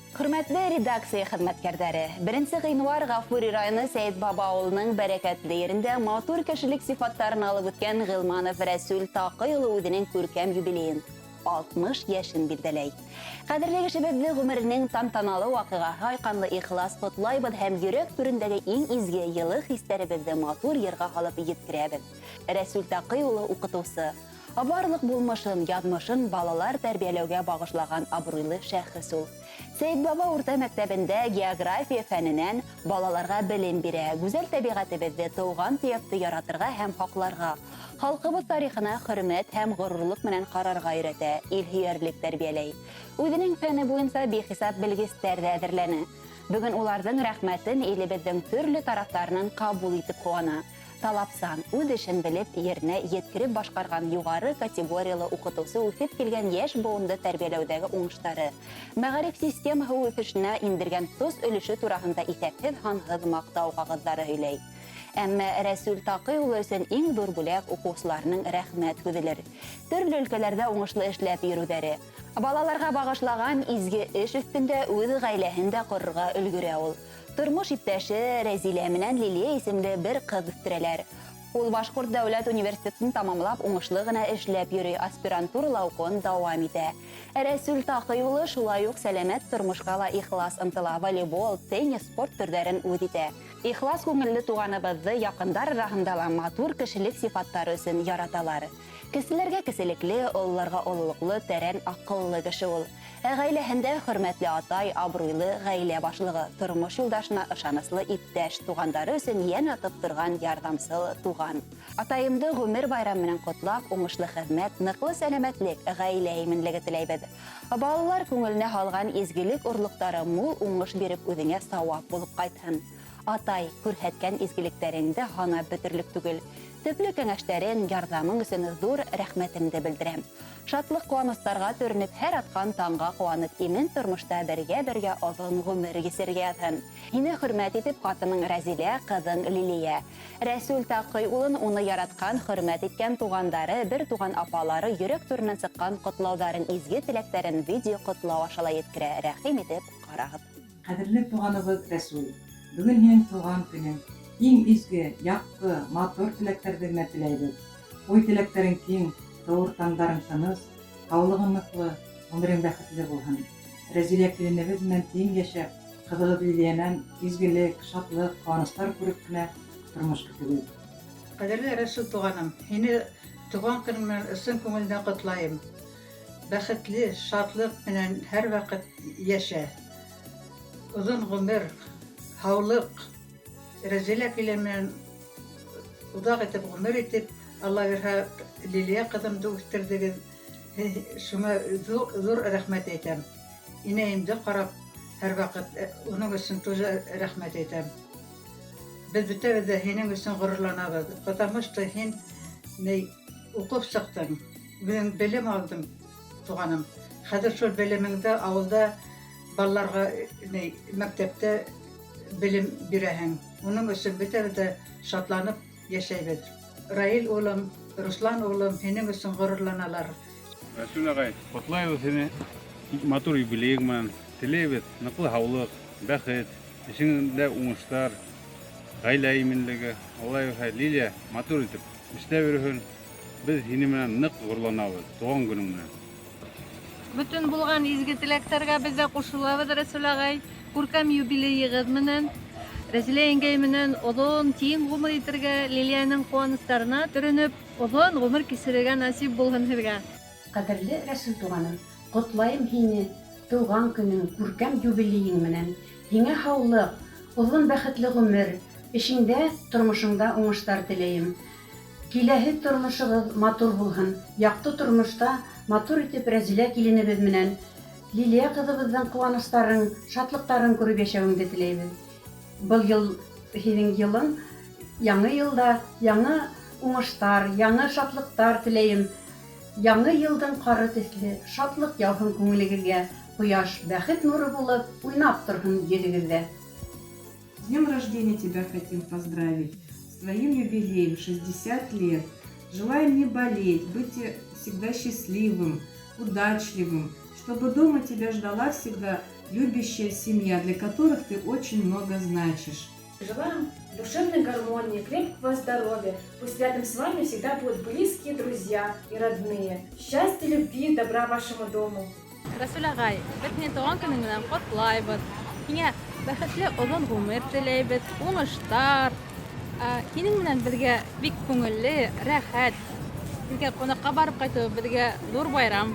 Хөрмәтле редакция хеҙмәткәрҙәре, 1 ғинвар Ғафури районы Сәйетбаба ауылының бәрәкәтле ерендә матур кешелек сифаттарын алып үткән Ғилманов Рәсүл Таҡый улы үҙенең күркәм юбилейын, 60 йәшен билдәләй. Ҡәҙерле кешебеҙҙе ғүмеренең тантаналы ваҡиғаһы айҡанлы ихлас ҡотлайбыҙ һәм йөрәк түрендәге иң изге, йылы хистәребеҙҙе матур йырға һалып еткерәбеҙ. Рәсүл Таҡый улы уҡытыусы. Барлыҡ булмышын, яҙмышын балалар тәрбиәләүгә бағышлаған абруйлы шәхес ул. Сәйетбаба урта мәктәбендә география фәненән балаларға белем бирә, гүзәл тәбиғәтебеҙҙе, тыуған төйәкте яратырға һәм һаҡларға, халҡыбыҙ тарихына хөрмәт һәм ғорурлыҡ менән ҡарарға өйрәтә, илһөйәрлек тәрбиәләй. Үҙенең фәне буйынса бихисап белгестәр ҙә әҙерләне. Бөгөн уларҙың рәхмәтен илебеҙҙең төрлө тарафтарынан ҡабул итеп ҡыуана. Талапсан, үҙ эшен белеп, еренә еткереп башҡарған юғары категориялы уҡытыусы үҫеп килгән йәш быуынды тәрбиәләүҙәге уңыштары, мәғариф системаһы үҫешенә индергән тос өлөшө тураһында иҫәпһеҙ-һанһыҙ маҡтау ҡағыҙҙары һөйләй. Әммә Рәсүл Таҡый улы өсөн иң ҙур бүләк уҡыусыларының рәхмәт һүҙелер. Төрлө өлкәләрҙә уңышлы эшләп йөрөүҙәре. Балаларға бағышлаған изге эш өҫтөндә үҙ ғаиләһен дә ҡорорға өлгөрә ул. Тормош иптәше Рәзилә менән Лилия исемле бер ҡыҙ үҫтерәләр. Ул Башҡорт дәүләт университетын тамамлап уңышлы ғына эшләп йөрөй, аспирантурала уҡыуын дауам итә. Рәсүл Таҡый улы шулай уҡ сәләмәт тормошҡа ла ихлас ынтыла, волейбол, теннис спорт төрҙәрен үҙ итә. Ихлас күңелле туғаныбыҙҙы яҡындар араһында ла матур кешелек сифаттары өсөн яраталар. Кеселәргә кеселекле, ололарға ололоҡло, тәрән аҡыллы кеше ул. Ә ғаиләһендә хөрмәтле атай, абруйлы ғаилә башлығы, тормош юлдашына ышаныслы иптәш, туғандары өсөн йән атып торған ярҙамсыл туған. Атайымды ғүмер байрамы менән ҡотлап, уңышлы хеҙмәт, ныҡлы сәләмәтлек, ғаилә именлеге теләйбеҙ. Балалар күңеленә һалған изгелек орлоҡтары мул уңыш биреп үҙеңә сауап булып ҡайтһын. Атай, күрһәткән изгелектәреңде һанап бөтөрлөк түгел. Төплө кәңәштәрең, ярҙамың өсөн ҙур рәхмәтемде белдерәм. Шатлыҡ ҡыуаныстарға төрөнөп, һәр атҡан таңға ҡыуанып, имен тормошта бергә-бергә оҙон ғүмер кисерергә яҙһын. Һине хөрмәт итеп, ҡатының Рәзилә, ҡыҙың Лилия. Рәсүл Таҡый улын уны яратҡан, хөрмәт иткән туғандары, бер туған апалары йөрәк түренән сыҡҡан ҡотлауҙарын, изге теләктәрен видео ҡотлау аша ла еткерә. Рәхим итеп ҡарағыҙ. Ҡәҙерле туғаныбыҙ Рәсүл, бөгөн һинең тыуған көнөң. Иң изге, яҡты, матур теләктәрҙе генә теләйбеҙ. Уй-теләктәрең киң, тыуыр таңдарың тыныс, һаулығың ныҡлы, ғүмерең бәхетле булһын. Рәзилә киленебеҙ менән тиң йәшәп, ҡыҙығыҙ Лилиянән изгелек, шатлыҡ, ҡыуаныстар күреп кенә тормош көтөбөҙ. Ҡәҙерле Рәсүл туғаным, һине тыуған көнөң менән ысын күңелдән ҡотлайым. Бәхетле, шатлыҡ менән һәрваҡыт йәшә. Оҙон ғүмер, һаулыҡ, Рәзилә килен менән оҙаҡ итеп ғүмер итеп, Алла бирһә, Лилия ҡыҙымды үҫтерҙегеҙ. Шуңа ҙур, ҙур рәхмәт әйтәм. Инәйемде ҡарап, һәрваҡыт уның өсөн тоже рәхмәт әйтәм. Беҙ бөтәбеҙ ҙә һинең өсөн ғорурланабыҙ, потому что һин ни уҡып сыҡтың, үҙең белем алдың, туғаным. Хәҙер шул белемеңде ауылда балаларға ни мәктәптә белем бирәһең. Уның өсөн бөтәбеҙ ҙә шатланып йәшәйбеҙ. Раил улым, Руслан улым һинең өсөн ғорурланалар. Рәсүл ағай, ҡотлайбыҙ һине матур юбилейың менән. Теләйбеҙ ныҡлы һаулыҡ, бәхет, эшеңдә уңыштар, ғаилә именлеге. Алла бирһә, Лилия матур итеп эшләп йөрөһөн. Беҙ һине менән ныҡ ғорурланабыҙ тыуған көнөң менән. Бөтөн булған изге теләктәргә беҙ ҙә ҡушылабыҙ, Рәсүл ағай. Күркәм юбилейығыҙ менән. Рәзилә еңгәй менән оҙон, тиң ғүмер итергә, Лилиянең ҡыуаныстарына төрөнөп, оҙон ғүмер кисерергә насип булһын һеҙгә. Ҡәҙерле Рәсүл туғаным, ҡотлайым һине тыуған көнөң, күркәм юбилейың менән. Һиңә һаулыҡ, оҙон бәхетле ғүмер, эшеңдә, тормошоңда уңыштар теләйем. Киләһе тормошоғоҙ матур булһын. Яҡты тормошта матур итеп Рәзилә киленебеҙ менән Лилия ҡыҙыбыҙҙың ҡыуаныстарын, шатлыҡтарын күреп йәшәүеңде теләйбеҙ. Был йыл һинең йылың, яңы йылда яңы уңыштар, яңы шатлыҡтар теләйем. Яңы йылдың ҡары төҫлө шатлыҡ яуһын күңелегеҙгә, ҡояш бәхет нуры булып уйнап торһон йөҙөгөҙҙә. С днем рождения тебя хотим поздравить, с твоим юбилеем 60 лет. Желаем не болеть, быть всегда счастливым, удачливым, чтобы дома тебя ждала всегда любящая семья, для которых ты очень много значишь. Желаем душевной гармонии, крепкого здоровья. Пусть рядом с вами всегда будут близкие друзья и родные. Счастья, любви, добра вашему дому. Рәсүл ағай, беҙ һине тыуған көнөң менән ҡотлайбыҙ. Һиңә бәхетле оҙон ғүмер теләйбеҙ, уңыштар. Һинең менән беҙгә бик күңелле, рәхәт. Беҙгә ҡунаҡҡа барып ҡайтыу беҙгә ҙур байрам.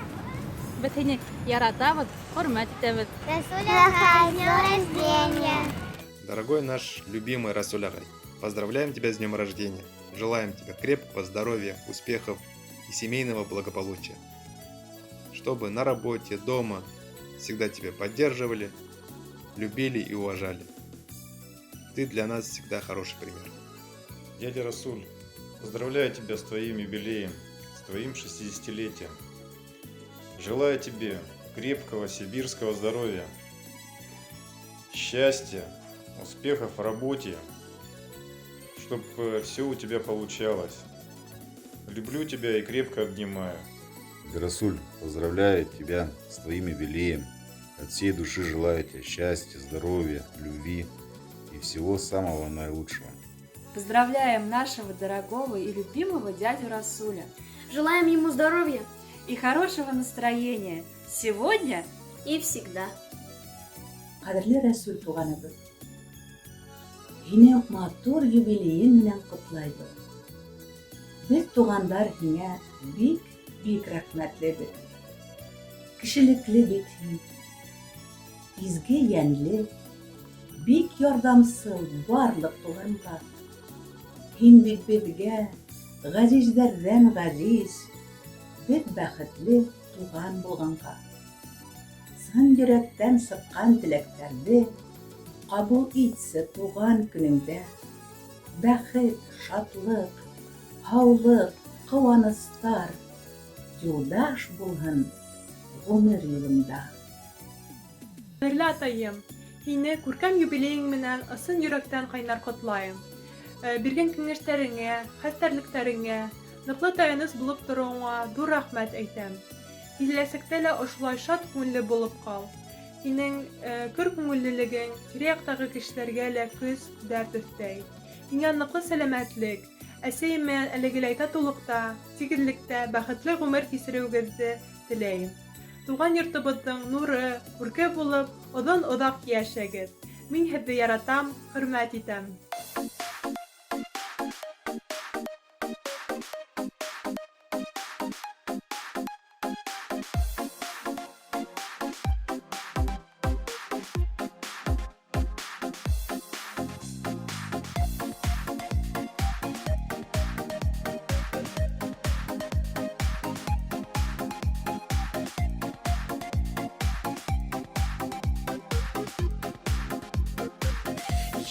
Беҙ һине яратабыҙ, хөрмәт итәбеҙ. Расуль ағай, с днем рождения! Дорогой наш любимый Расуль ағай, поздравляем тебя с днем рождения. Желаем тебе крепкого здоровья, успехов и семейного благополучия. Чтобы на работе, дома всегда тебя поддерживали, любили и уважали. Ты для нас всегда хороший пример. Дядя Расуль, поздравляю тебя с твоим юбилеем, с твоим 60-летием. Желаю тебе крепкого сибирского здоровья, счастья, успехов в работе, чтобы все у тебя получалось. Люблю тебя и крепко обнимаю. Расуль, поздравляю тебя с твоим юбилеем. От всей души желаю тебе счастья, здоровья, любви и всего самого наилучшего. Поздравляем нашего дорогого и любимого дядю Расуля. Желаем ему здоровья и хорошего настроения сегодня и всегда. Ҡәҙерле Рәсүл туғаныбыҙ, һине матур юбилейың менән ҡотлайбыҙ. Беҙ туғандар һиңә бик бик рәхмәтлебеҙ. Кешелекле бит һин. Изге йәнле, бик ярҙамсыл барлыҡ туғанға. Һин бит беҙгә ғәзиздәрҙән ғәзиз, беҙ бәхетле туған булғанға. Ысын йөрәктән сыҡҡан теләктәрҙе ҡабул итсе тыуған көнөңдә. Бәхет, шатлыҡ, һаулыҡ, ҡыуаныстар юлдаш булһын ғүмер юлыңда. Ҡәҙерле атайым, һине күркәм юбилейың менән ысын йөрәктән ҡайнар ҡотлайым. Биргән кәңәштәреңә, хәстәрлектәреңә, ныҡлы таяныс булып тороуыңа ҙур рәхмәт әйтәм. Киләсәктә лә ошолай шат күңелле булып ҡал. Һинең көр күңеллелегең тирә-яҡтағы кешеләргә лә көс, дәрт өҫтәй. Һиңә ныҡлы сәләмәтлек, әсәйем менән әлегеләй татыулыҡта, тигеҙлектә бәхетле ғүмер кисереүегеҙҙе теләйем. Тыуған йортобоҙҙоң нуры, күрке булып, оҙон-оҙаҡ йәшәгеҙ. Мин һеҙҙе яратам, хөрмәт итәм.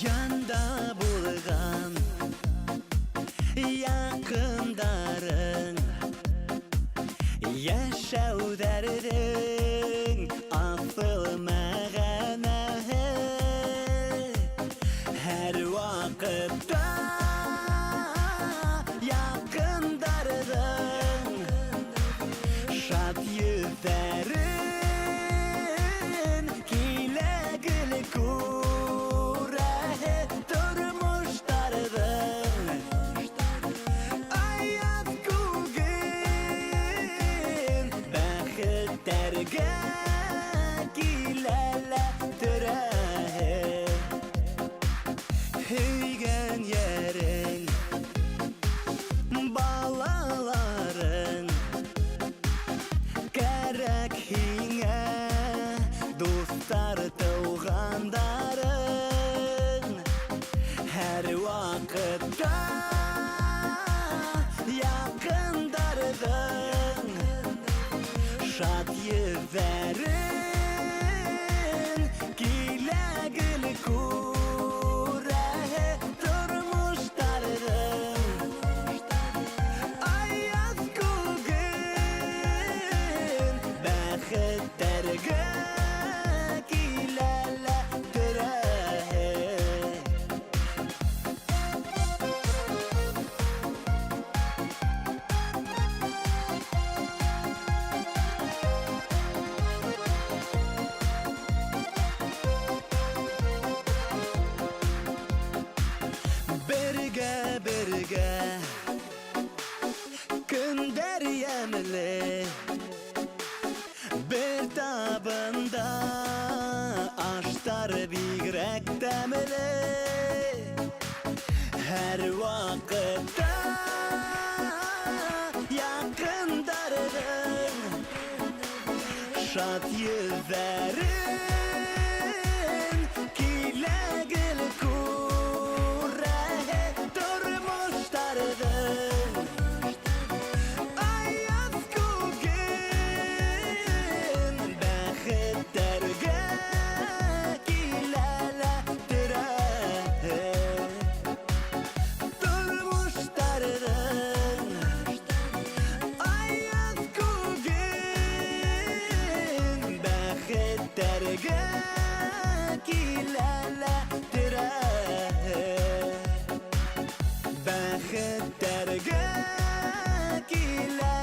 Янда булған яҡындарың йәшәүҙәрҙең аҫыл мәғәнәһе һәр ваҡытта яҡындарҙың шат йөҙҙәрен килә гел күрәһе тормоштарҙың аяҙ күген бәхеттәргә килә лә төрәһе һөйгән йәрең балаларың кәрәк һиңә дуҫтар тыуғандарың һәр ваҡытта яҡындарҙың шат йөҙҙәрен килә гел күрәһе тормоштарҙың аяҙ күген бәхеттәргә килә лә төрәһе. Бигерәк тәмле Һәр ваҡытта яҡындарҙың Шат йөҙҙәрен килә гел күрәһе Тормоштарҙың Аяҙ күген бәхеттәргә килә лә терәһе Тормоштарҙың аяҙ күген бәхеттәргә килә лә терәһе Бәхеттәргә килә.